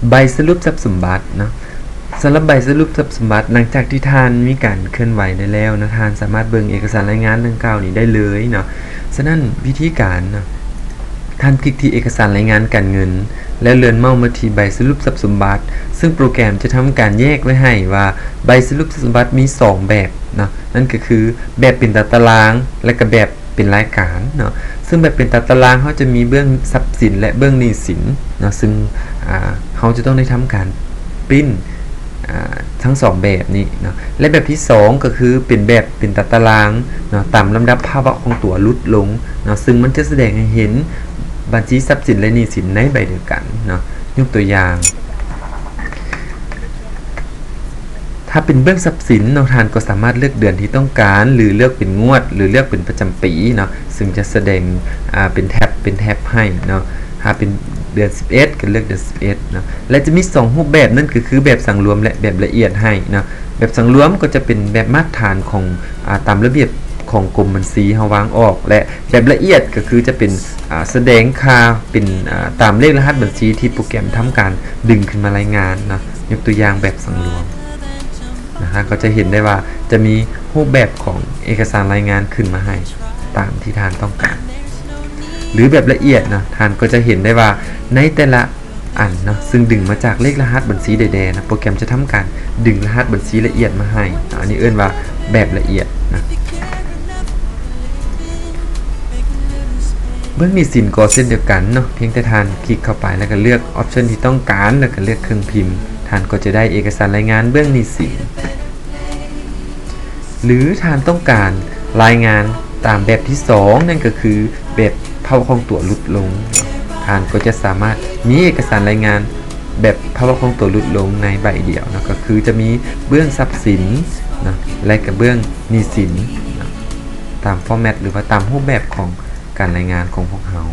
ໃບສະຫຼຸບຊັບສົມບັດເນາະ. ສຳລັບໃບສະຫຼຸບຊັບສົມບັດ, ຫຼັງຈາກທີ່ທ່ານມີການເຄື່ອນໄຫວໄດ້ແລ້ວເນາະ, ທ່ານສາມາດເບິ່ງເອກະສານລາຍງານດັ່ງກ່າວນີ້ໄດ້ເລີຍເນາະ. ສະນັ້ນ, ວິທີການເນາະ, ທ່ານຄລິກທີ່ເອກະສານລາຍງານການເງິນ ແລ້ວເລື່ອນເມົາສ໌ມາທີ່ໃບສະຫຼຸບຊັບສົມບັດ, ເຊິ່ງໂປຣແກຣມຈະທຳການແຍກໄວ້ໃຫ້ວ່າ ໃບສະຫຼຸບຊັບສົມບັດມີສອງແບບເນາະ, ນັ້ນກໍຄືແບບເປັນຕາຕະລາງ ແລະ ກໍແບບ ເປັນລາຍການເນາະ. ເຊິ່ງແບບເປັນຕາຕະລາງ ເຮົາຈະມີເບື້ອງຊັບສິນ ແລະ ເບື້ອງໜີ້ສິນເນາະ, ເຊິ່ງ ອາ ເຮົາຈະຕ້ອງໄດ້ທຳການປຣິ້ນ ອາ ທັງສອງແບບນີ້ເນາະ. ແລະ ແບບທີສອງ ກໍຄືເປັນແບບເປັນຕາຕະລາງເນາະ, ຕາມລຳດັບພາວະຂອງຕົວຫຼຸດລົງເນາະ, ເຊິ່ງມັນຈະສະແດງໃຫ້ເຫັນບັນຊີຊັບສິນ ແລະ ໜີ້ສິນໃນໃບດຽວກັນເນາະ. ຍົກຕົວຢ່າງ, ຖ້າເປັນເບື້ອງຊັບສິນເນາະ, ທ່ານກໍສາມາດເລືອກເດືອນທີ່ຕ້ອງການ ຫຼື ເລືອກເປັນງວດ ຫຼື ເລືອກເປັນປະຈຳປີເນາະ, ເຊິ່ງຈະສະແດງ ອາ ເປັນແທັບ ເປັນແທັບໃຫ້ເນາະ. ຖ້າເປັນເດືອນສິບເອັດ ກໍເລືອກເດືອນສິບເອັດເນາະ. ແລະ ຈະມີສອງຮູບແບບ, ນັ້ນກໍຄືແບບສັງລວມ ແລະ ແບບລະອຽດໃຫ້ເນາະ. ແບບສັງລວມກໍຈະເປັນແບບມາດຖານຂອງ ອາ ຕາມລະບຽບຂອງກົມບັນຊີເຮົາວາງອອກ ແລະ ແບບລະອຽດກໍຄືຈະເປັນ ອາ ສະແດງຄ່າເປັນ ອາ ຕາມເລກລະຫັດບັນຊີທີ່ໂປຣແກຣມທຳການດຶງຂຶ້ນມາລາຍງານເນາະ. ຍົກຕົວຢ່າງແບບສັງລວມນະ, ທ່ານກໍຈະເຫັນໄດ້ວ່າຈະມີຮູບແບບຂອງເອກະສານລາຍງານຂຶ້ນມາໃຫ້ຕາມທີ່ທ່ານຕ້ອງການ. ຫຼື ແບບລະອຽດເນາະ, ທ່ານກໍຈະເຫັນໄດ້ວ່າໃນແຕ່ລະອັນເນາະ, ເຊິ່ງດຶງມາຈາກເລກລະຫັດບັນຊີໃດແດ່ນະ, ໂປຣແກຣມຈະທຳການດຶງລະຫັດບັນຊີລະອຽດມາໃຫ້ເນາະ. ອັນນີ້ເອີ້ນວ່າແບບລະອຽດນະ. ເບື້ອງໜີ້ສິນກໍເຊັ່ນດຽວກັນເນາະ, ພຽງແຕ່ທ່ານຄລິກເຂົ້າໄປ ແລ້ວກໍເລືອກອອບຊັນທີ່ຕ້ອງການ ແລ້ວກໍເລືອກເຄື່ອງພິມ, ທ່ານກໍຈະໄດ້ເອກະສານລາຍງານເບື້ອງໜີ້ສິນ. ຫຼື ທ່ານຕ້ອງການລາຍງານຕາມແບບທີສອງ, ນັ້ນກໍຄືແບບພາວະຂອງຕົວຫຼຸດລົງ, ທ່ານກໍຈະສາມາດມີເອກະສານລາຍງານແບບພາວະຂອງຕົວຫຼຸດລົງໃນໃບດຽວເນາະ, ກໍຄືຈະມີເບື້ອງຊັບສິນເນາະ ແລະ ກະເບື້ອງໜີ້ສິນເນາະ, ຕາມຟໍແມັດ ຫຼືວ່າຕາມຮູບແບບຂອງການລາຍງານຂອງພວກເຮົາ.